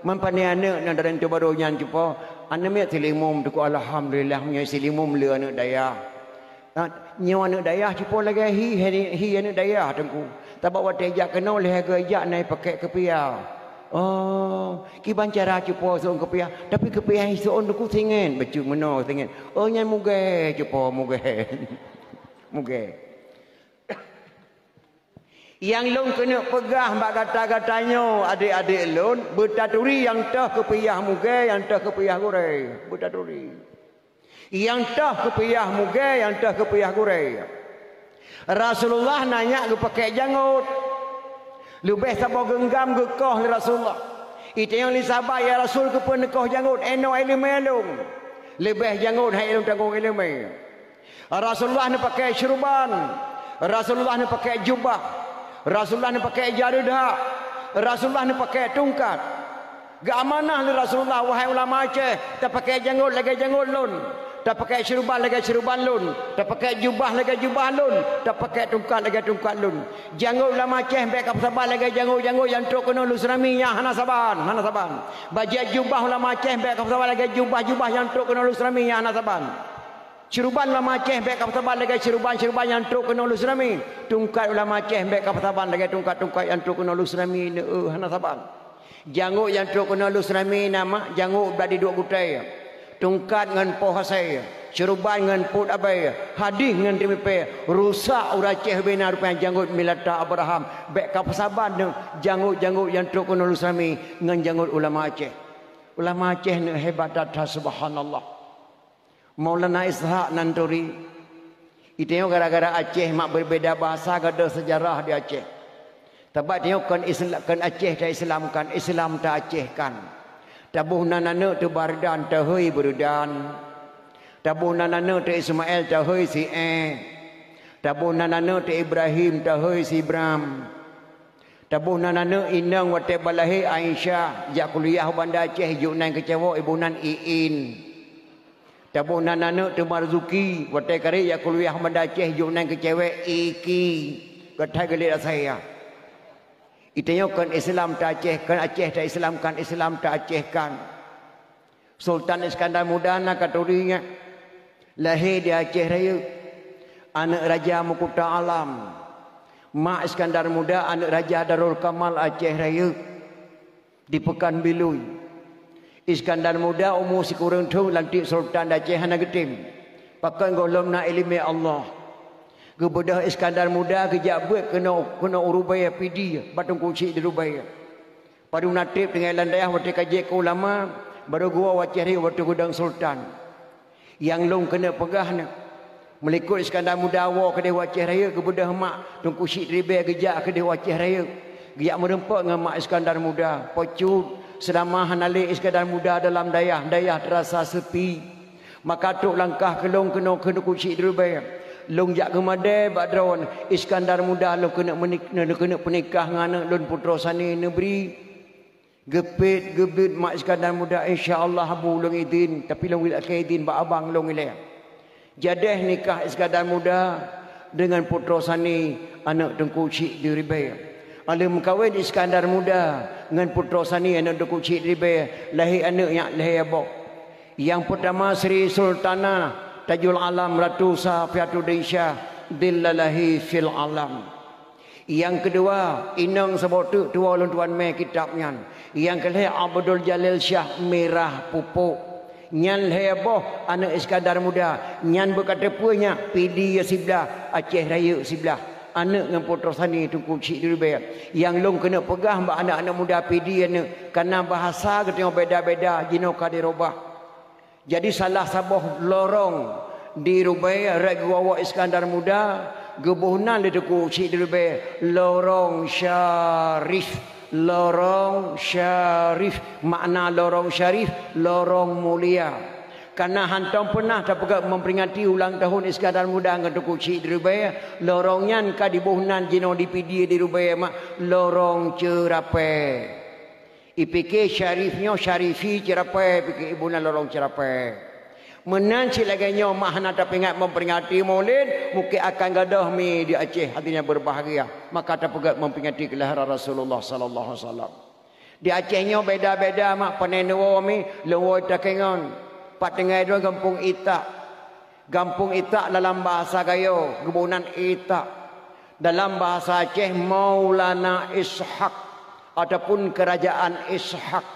"Man pané aneuëk nyang dara linto barô nyan Cupo?" "Aneuëk miet si limum Teungku." "Alhamdulillah meunyoe si limum le aneuëk dayah." "Ah, nyoe aneuëk dayah Cupo lagée hi, hi, hi aneuëk dayah Teungku. Sabab watée jak keunoe lhée goe jak na ipakée keupiah." "Oh, kiban cara Cupo seuôn keupiah?" "Tapi keupiah hi seuôn Teungku singet." "Bacut meunoe singet." "Oh nyan mugée Cupo mugée." Mugée. Nyang lôn keuneuk peugah bak gata-gata nyoe, adék-adék lôn, beutaturi nyang teuh keupiah mugée, nyang teuh keupiah gurée. Beutaturi. Nyang teuh keupiah mugée, nyang teuh keupiah gurée. Rasulullah na nyak geupakée jangôt. Leubeh saboh geunggam geukoh lé Rasulullah. Itanyong lé sahabat, "Ya Rasul, keupeue neukoh jangôt?" "Inoe iéleumé lôn. Leubeh jangôt hai lôn tanggong iéleumé." Rasulullah neupakée syeuruban, Rasulullah neupakée jubah, Rasulullah neupakée jareudhak, Rasulullah neupakée tungkat. Geuamanah lé Rasulullah, "Wahai ulama Aceh, tapakée jangôt lagée jangôt lôn, tapakée syeuruban lagée syeuruban lôn, tapakée jubah lagée jubah lôn, tapakée tungkat lagée tungkat lôn. Jangôt ulama Aceh bék kapeusaban lagée jangôt-jangôt nyang trok keunoe lôn seurami nyang hana saban, hana saban. Bajée jubah ulama Aceh bék kapeusaban lagée jubah-jubah nyang trok keunoe lôn seurami nyang hana saban." Syeuruban ulama Aceh bék kapeusaban lagée syeuruban-syeuruban nyang trok keunoe lôn seurami. Tungkat ulama Aceh bék kapeusaban lagée tungkat-tungkat nyang trok keunoe lôn seurami, neu-eu hana saban. Jangôt nyang trok keunoe lôn seurami na mak jangôt brat di duek gutée. Tungkat ngon poh asée, syeuruban ngon pôt abée, hadih ngon teumipée, rusak ureuëng Aceh bina rupanya jangôt milata Abraham. Bék kapeusaban neu jangôt-jangôt nyang trok keunoe lôn seurami ngon jangôt ulama Aceh. Ulama Aceh neu hebat that-that, subhanallah. Maulana Ishak Nanturi. Itanyoe gara-gara Aceh mak beubeda bahasa gadôh seujarah di Aceh. Sabab itanyoe kon Isla-, kon Aceh ta-Islamkan, Islam ta-Acehkan. Taboh nan aneuëk teubardan tahôi beureudan. Taboh nan aneuëk teu Ismail tahôi si éh. Taboh nan aneuëk teu Ibrahim tahôi si Ibram. Taboh nan aneuëk inong watée balahé Aisyah jak kuliah u Banda Aceh ijok nan keu cawök iboh nan Iin. Taboh nan aneuëk teu Marzuki watée karek jak kuliah u Banda Aceh ijok nan keu cewek Iki. Geuthai geulet asai ya. Itanyoe kon Islam ta-Aceh, kon Aceh ta-Islamkan, Islam ta-Acehkan. Sultan Iskandar Muda na katuri nyan, lahé di Aceh Rayeuk, aneuëk Raja Meukuta Alam. Mak Iskandar Muda aneuëk Raja Darul Kamal Aceh Rayeuk, di Peukan Bilui. Iskandar Muda umu sikureueng thon lantik sultan di Aceh hana geutem, pakon gohlom na iéleumé Allah. Geubeudôh Iskandar Muda geujak beuet keunoe, keunoe u Rubée Pidie, bak Teungku Chik di Rubée. Padum na treb tinggai lam dayah watée ka jeuet keu ulama, barô geuwoe u Aceh Rayeuk watée geudong sultan. Nyang lôn keuneuk peugah nyoe, meulikot Iskandar Muda woe keudeh u Aceh Rayeuk geubeudôh mak Teungku Chik di Ribée geujak keudeh u Aceh Rayeuk, geujak meurumpok ngon mak Iskandar Muda. Pocut, seulama hana lé Iskandar Muda dalam dayah, dayah teurasa seupi. Maka trok langkah keu lôn keunoe keu Teungku Chik di Ribée. Lôn jak geumadée bak droe, Iskandar Muda lôn keuneuk meunik-, lôn keuneuk peunikah ngon aneuëk lôn Putroe Sani Neubri. Geupet, geubeuet mak Iskandar Muda, "Insya Allah Abu, lôn idhin, tapi lôn lakée idhin bak abang lôn ilée." Jadeh nikah Iskandar Muda deungon Putroe Sani aneuëk Teungku Chik di Ribée. Aleuh meukawen Iskandar Muda ngon Putroe Sani aneuëk Teungku Chik di Ribée, lahé aneuëk nyak lhée boh. Nyang peutama Sri Sultanah Tajul Alam Ratu Safiatuddin Syah Dillalahi fil Alam. Nyang keudua, inong saboh teuk tuwoe lôn tuan mé kitab nyan. Nyang keulhèe Abdul Jalil Syah Mirah Pupuk. Nyan lhèe boh aneuk Iskandar Muda. Nyan beuka teupeue nyan Pidie siblah, Aceh Rayeuk siblah. Aneuk ngon putroe Sani Teungku Chik di Rubée. Nyang lôn keuneuk peugah bak aneuk-aneuk muda Pidie nyoe, kana bahasa geutanyoe beda-beda, jinoe ka dirubah. Jadi salah saboh lorong di Rubée rot geuwoe-woe Iskandar Muda, geuboh nan lé Teungku Chik di Rubée, Lorong Syarif. Lorong Syarif. Makna Lorong Syarif, lorong mulia. Kana hantom peunah tapeugah memperingati ulang tahun Iskandar Muda ngon Teungku Chik di Rubée, lorong nyan ka diboh nan jinoe di Pidie di Rubée mak Lorong Ceurapée. Ipike Syarif nyoe Syarifi Ceurapée, pike iboh nan Lorong Ceurapée. Meunan cit lagée nyoe mak hana tapeuingat memperingati Maulid, mungken akan gadôh mi di Aceh hati nyang berbahagia, maka tapeugah memperingati kelahiran Rasulullah sallallahu alaihi wasallam. Di Aceh nyoe beda-beda mak, pane neuwoe mi, lôn woe takengon. Pat tinggai droe gampông Itak. Gampông Itak dalam bahasa Gayo geuboh nan Itak. Dalam bahasa Aceh Maulana Ishak ataupun Kerajaan Ishak.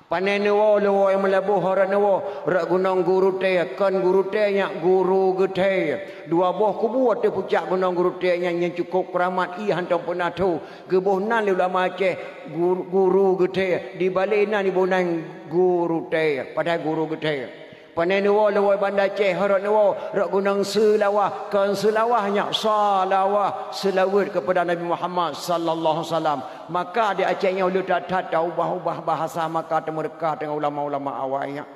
Pane neuwoe lôn woe meulaboh rot neuwoe rot Gunong Gurutée, kon Gurutée nyan Guru Geuthée. Dua boh kubu ateueh pucak Gunong Gurutée nyan nyang cukôp keuramat, ie hantom peunah tho. Geuboh nan lé ulama Aceh Guru, Guru Geuthée, di balek nan iboh nan Gurutée, padahai Guru Geuthée. Pane neuwoe lôn woe Banda Aceh rot neuwoe rot Gunong Seulawah, kon Seulawah nyan Salawah, seulaweuet keupada Nabi Muhammad sallallahu alaihi wasallam. Maka di Aceh nyoe le that-that taubah-ubah bahasa maka teumeureuka teungoh ulama-ulama awai nyan.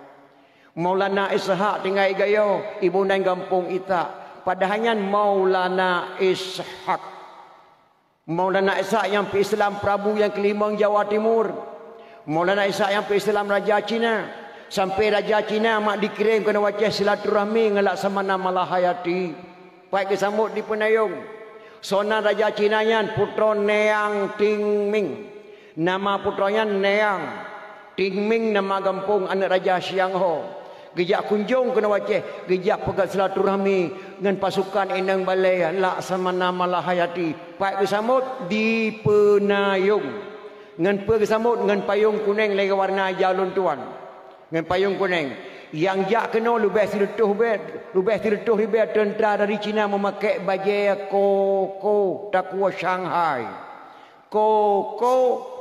Maulana Ishak tinggai Gayo, iboh nan gampông Itak. Padahai nyan Maulana Ishak. Maulana Ishak nyang peuislam prabu nyang keulimong Jawa Timur. Maulana Ishak nyang peuislam raja Cina. Sampoe raja Cina mak dikirém keunoe u Aceh silaturahmi ngon Laksamana Malahayati. Pat geusamot di Peunayong. Sonan raja Cina nyan putroe Neang Tingming. Nama putroe nyan Neang. Tingming nama gampông aneuk raja Siangho. Geujak kunjong keunoe u Aceh, geujak peugah silaturahmi ngon pasukan inong balée Laksamana Malahayati. Pat geusamot di Peunayong. Ngon peue geusamot? Ngon payong kuneng lagée warna ija lôn tuan. Ngon payong kuneng. Nyang jak keunoe leubeh sireutôh bée, leubeh sireutôh ribée teuntra dari Cina meumakée bajée koko takue Shanghai. Koko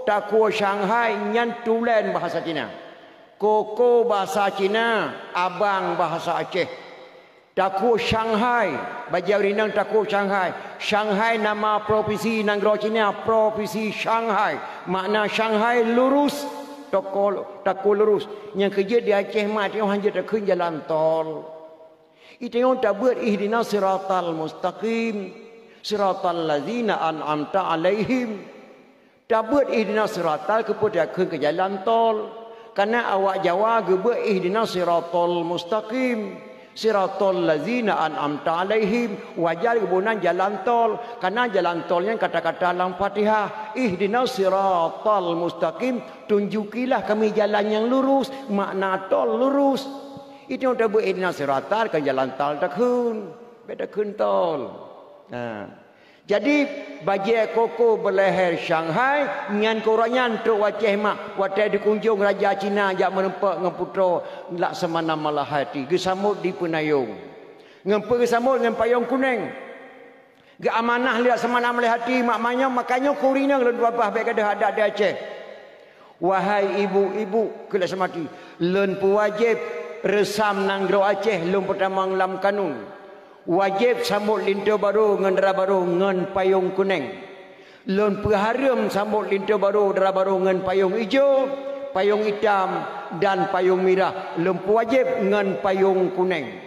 takue Shanghai nyan tulen bahasa Cina. Koko bahasa Cina, abang bahasa Aceh. Takue Shanghai, bajée ureueng inong takue Shanghai. Shanghai nama propinsi nanggroe Cina, propinsi Shanghai. Makna Shanghai lurus, toko, takue lurus. Nyang keujeuet di Aceh mak tanyoe hanjeuet takheun jalan tol. Itanyoe tabeuet ihdinas siratal mustaqim, siratal ladzina an'amta 'alaihim. Tabeuet ihdinas siratal keupeue takheun keu jalan tol. Kana awak Jawa geubeuet ihdinas siratal mustaqim, siratal ladzina an'amta 'alaihim. Wajar geuboh nan jalan tol, kana jalan tol nyan kata-kata lam Fatihah. Ihdinas siratal mustaqim, tunjukilah kami jalan nyang lurus, makna tol lurus. Itanyoe tabeuet ihdinas siratal, kon jalan tol takheun, bèk takheun tol. Nah. Jadi, bajée koko beuleher Shanghai, nyan keu uroe nyan trok u Aceh mak, watée jikunjong raja Cina jak meurumpok ngon putroe Laksamana Malahayati, geusamot di Peunayong. Ngon peue geusamot? Ngon payong kuneng. Geuamanah lé Laksamana Malahayati mak manyong, makajih keu ureueng inong lôn babah bèk gadôh adat di Aceh. Wahai ibu-ibu, keu Laksamana, lôn peuwajéb reusam nanggroe Aceh lôn peutamong lam kanun. Wajéb sambot linto barô ngon dara barô ngon payong kuneng. Lôn peuhareuem sambot linto barô dara barô ngon payong ijo, payong itam, dan payong mirah. Lôn peuwajéb ngon payong kuneng.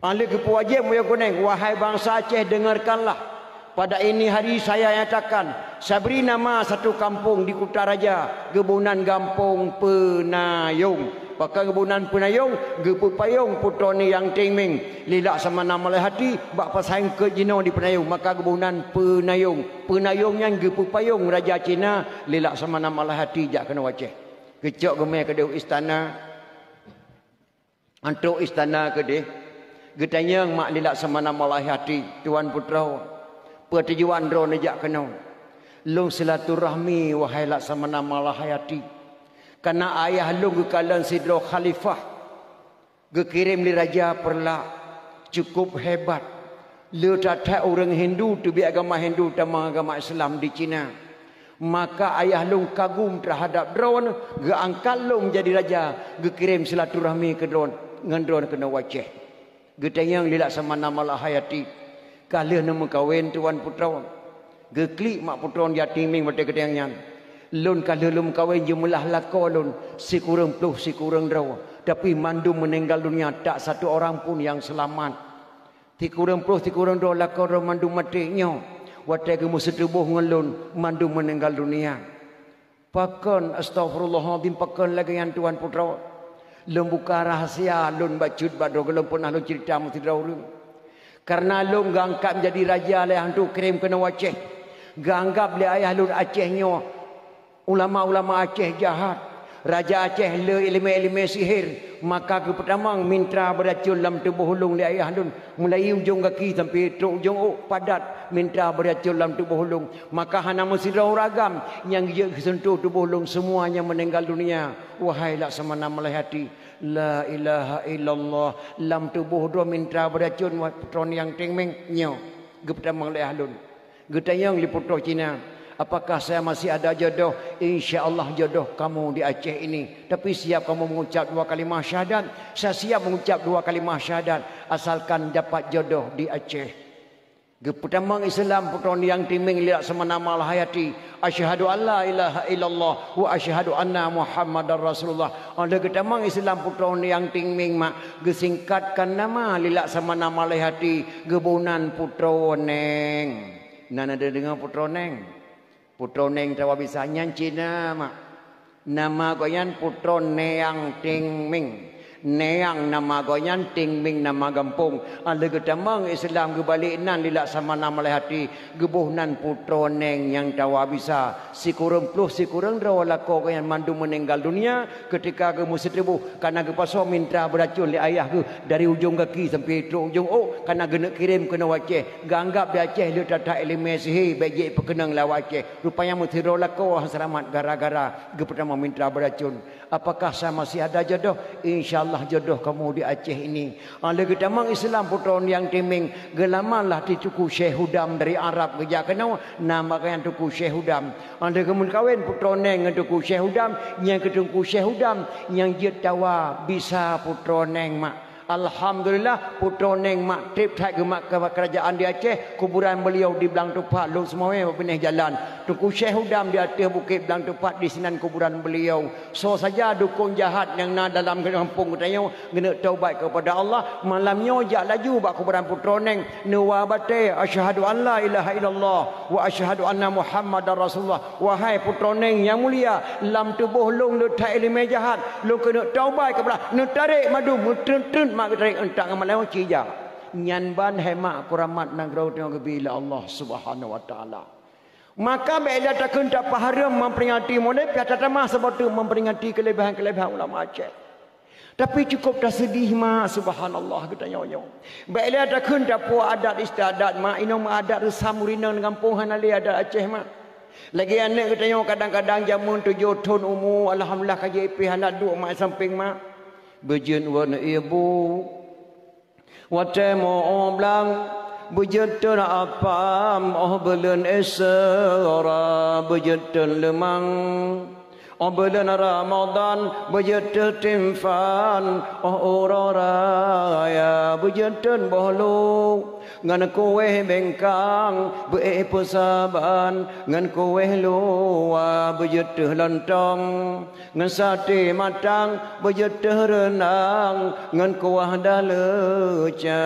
Lheueh geupeuwajéb payong kuneng, wahai bansa Aceh, dengarkanlah. Pada ini hari saya nyatakan, saya beri nama satu kampung di Kutaraja, geuboh nan Gampông Peunayong. Pakon geuboh nan Peunayong? Geupeupayong putroe Neang Tingming lé Laksamana Malahayati bak pasai eungkôt jinoe di Peunayong, maka geuboh nan Peunayong. Peunayong nyan geupeupayong raja Cina lé Laksamana Malahayati jak keunoe u Aceh. Geucok geumè keudéh istana. Trok istana keudéh, geutanyong mak lé Laksamana Malahayati, "Tuan putroe, Peue tujuan droeneuh jak keunoe? Lôn silaturahmi, wahai Laksamana Malahayati. Kareuna ayah lôn geukalon sidroe khalifah, geukirém lé Raja Peureulak, cukup hebat. Le that-that ureuëng Hindu teubiet agama Hindu tamong agama Islam di Cina. Maka ayah lôn kagum teuhadab droeneuh, geuangkat lôn menjadi raja, geukirém silaturahmi keu droeneuh, ngon droeneuh keunoe u Aceh. Geutanyong lé Laksamana Malahayati, "Ka lheueh neumeukawen tuan putroe?" Geuklik mak putroe nyang Tingmeng watée geutanyong nyan. "Lôn ka lheueh lôn meukawen, jeumeulah lakoe lôn sikureueng ploh sikureueng droe, tapi mandum meuninggai donya, tak satu orang pun nyang seulamat. Sikureueng ploh sikureueng droe lakoe droe mandum maté nyoe, watée geumeuseuteuboh ngon lôn mandum meuninggai donya." "Pakon, astaghfirullahalazim, pakon lagée nyan tuan putroe?" "Lôn buka rahsia lôn bacut bak droe, lôn pernah lôn cerita meusidroe ureuëng. Kareuna lôn geuangkat menjadi raja lé hantu kirém keunoe u Aceh. Geuanggab lé ayah lôn Aceh nyoe ulama-ulama Aceh jahat. Raja Aceh le iéleumé-iéleumé sihir, maka geupeutamong mintra beuracon lam tuboh lôn lé ayah lôn. Mulai ujong gaki sampai trok ujong ôk padat mintra beuracon lam tuboh lôn. Maka hana meusidroe ureuëng agam nyang jeuet geuseuntuh tuboh lôn, seumua nyang meuninggai donya, wahai Laksamana Malahayati." "La ilaha illallah, lam tuboh droe mintra beuracon, wahai putroe nyang Tingmeng?" "Nyoe," geupeutamong lé ayah lôn. Geutanyong lé putroe Cina, "Apakah saya masih ada jodoh?" "Insya Allah jodoh kamu di Aceh ini. Tapi siap kamu mengucap dua kalimah syahadat?" "Saya siap mengucap dua kalimah syahadat, asalkan dapat jodoh di Aceh." Geupeutamong Islam putroe nyang Tingmeng lé Laksamana Malahayati, "Asyhadu an la ilaha illallah wa asyhadu anna Muhammadar Rasulullah." Óh lheueh geutamong Islam putroe nyang Tingmeng mak, geusingkatkan nama lé Laksamana Malahayati, geuboh nan Putroe Neng. Na neudeungoe Putroe Neng? Putroe Neng tawa bisa nyan Cina mak. Nama gobnyan Putroe Neng Tingmeng. Neng nama gobnyan, Tingmeng nama gampông. Óh lheueh geutamong Islam geubalek nan lé Laksamana Malahayati, geuboh nan Putroe Neng nyang tawa bisa. Sikureueng ploh sikureueng droe lakoe gobnyan mandum meuninggai donya, ketika geumeuseuteuboh, kareuna geupasoe mintra beuracon lé ayah geuh dari ujong gaki sampai trok ujong ôk, kareuna geuneuk kirém keunoe u Aceh, geuanggab di Aceh le that-that iéleumé sihé, bék jeuet peukeunong lé awak Aceh. Rupanya meusidroe lakoe han seulamat gara-gara geupeutamong mintra beuracon. "Apakah saya masih ada jodoh?" "Insya Allah jodoh kamu di Aceh ini." Óh lheueh geutamong Islam putroe nyang Tingmeng, geulamatlah di Teungku Syekh Hudam dari Arab geujak keunoe, nama gobnyan Teungku Syekh Hudam. Óh lheueh geumeukawen Putroe Neng ngon Teungku Syekh Hudam, nyang keu Teungku Syekh Hudam nyang jeuet tawa bisa Putroe Neng mak. Alhamdulillah, Putroe Neng mak treb that geumat keu keurajaan di Aceh, kuburan beliau di Blang Tupat, Lhokseumawe, bak binéh jalan. Teungku Syekh Hudam di ateueh bukét Blang Tupat, disinan kuburan beliau. Soe saja dukon jahat nyang na dalam gampông geutanyoe, geuneuk taubat keupada Allah, malam nyoe jak laju bak kuburan Putroe Neng, neuwa batée, "Asyhadu an la ilaha illallah wa asyhadu anna Muhammadar Rasulullah." Wahai Putroe Neng nyang mulia, lam tuboh lôn le that iéleumé jahat, lôn keuneuk taubat keupada Allah. Neutarek madu, meutreun-treun mak geutarek, euntak ngon malam nyoe ci jak. Nyan ban hai mak kuramat nanggroe tanyoe geubi lé Allah Subhanahu wa Taala. Maka bék lé takheun tapahareuem memperingati Maulid, pih tatamah saboh teuk memperingati keuleubaihan-keuleubaihan ulama Aceh. Tapi cukup taseudih mak, subhanallah, geutanyoe nyoe. Bék lé takheun tapuwoe adat istiadat mak, inoe meu adat reusam ureueng inong gampông hana lé adat Aceh mak. Lagée aneuëk geutanyoe kadang-kadang jameun tujoh thon umu, alhamdulillah ka jiéh pih aneuk duek mak sampéng mak. Beujeuet won ibu. Watée meu blang, beujeuet teun apam, óh buleuen Isra, beujeuet teun leumang. Óh buleuen Ramadhan, beujeuet teun timphan, óh uroe raya, beujeuet teun boh lu. Ngon kuwéh bengkang, beuéh peusaban, ngon kuwéh luwa, beujeuet teun lontong. Ngon saté matang, beujeuet teun reunang, ngon kuah daleuca,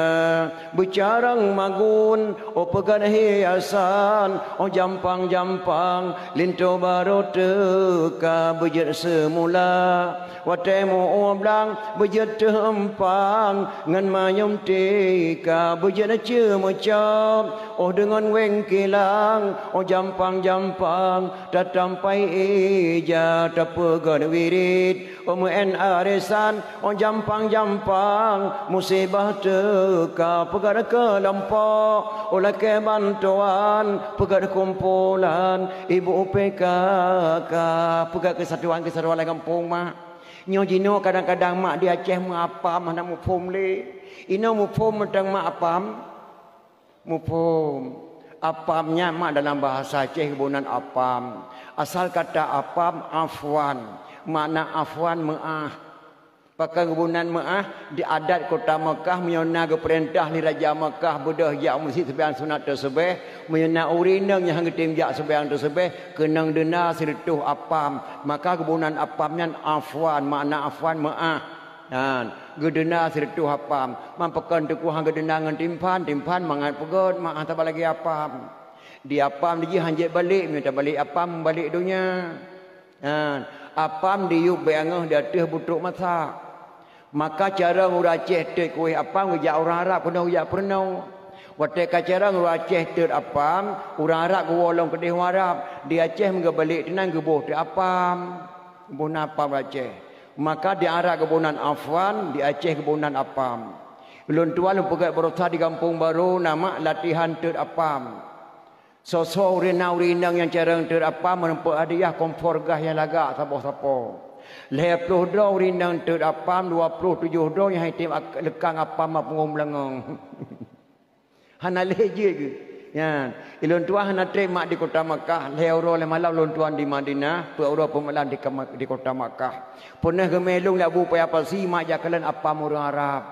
beucarang magun, óh peugot hiasan, óh jampang-jampang, linto barô teuka, beujeuet seumula. Watée meu blang, beujeuet teun eumpang, ngon manyum tika, beujeuet Ceumeucom, oh deungon weng kilang, oh jampang-jampang, tatampai ija tapeugöt wirit, oh meu'en arisan, oh jampang-jampang, musibah teuka peugöt keulompok, oh lakée bantuan peugöt kumpulan, ibu P K K peugöt keusatuan-keusatuan lam gampông mak. Nyoe jinoe kadang-kadang mak di Aceh meuapam hana muphom lé. Inoe muphom mantong mak apam. Muphom. Apam nyan mak dalam bahasa Aceh geuboh nan apam. Asal kata apam, afwan. Makna afwan meu'ah. Pakon geuboh nan meu'ah, di adat kota Mekah meunyoe na geupeurintah lé raja Mekah beudôh jak meuseujid seumayang sunat teuseubeh, meunyoe na ureuëng inong nyang han geutem jak seumayang teuseubeh, keunong deuna sireutôh apam. Maka geuboh nan apam nyan afwan, makna afwan meu'ah. Nyan, geudeuna sireutôh apam. Man pakon teuku han geudeuna ngon timphan, timphan mangat peugöt, mak han taba lagée apam. Di apam di jih han jeuet balek, meunyoe tabalek apam balek donya. Nyan, apam diyueb bék angoh di ateueh butrok masak. Maka carông ureuëng Aceh teuet kueh apam geujak ureuëng Arab keunoe geujak peurunoe. Watée ka carông ureuëng Aceh teuet apam, ureuëng Arab geuwoe lom keudeh ureuëng Arab. Di Aceh meugeubalek teunan geuboh teuet apam. Geuboh nan apam ureuëng Aceh. Maka di Arab geuboh nan afwan, di Aceh geuboh nan apam. Ulôn tuan lôn peugét baroesa di gampông barô na mak latihan teuet apam. Soe-soe ureuëng na ureuëng inong nyang carông teuet apam meurumpok hadiah kompor gas nyang lagak saboh sapo. Lhée ploh droe ureuëng inong teuet apam, dua ploh tujoh droe nyang hai tem ak-, leukang apam mak punggong beulangong. Hana lé jeuet geuh. Nyan, ulôn tuan hana treb mak di kota Makkah, lhée uroe lhée malam ulôn tuan di Madinah, peuet uroe peuet malam di kama-, di kota Makkah. Peunoh geumé lôn lé Abu Paya Pasi mak jak kalon apam ureuëng Arab.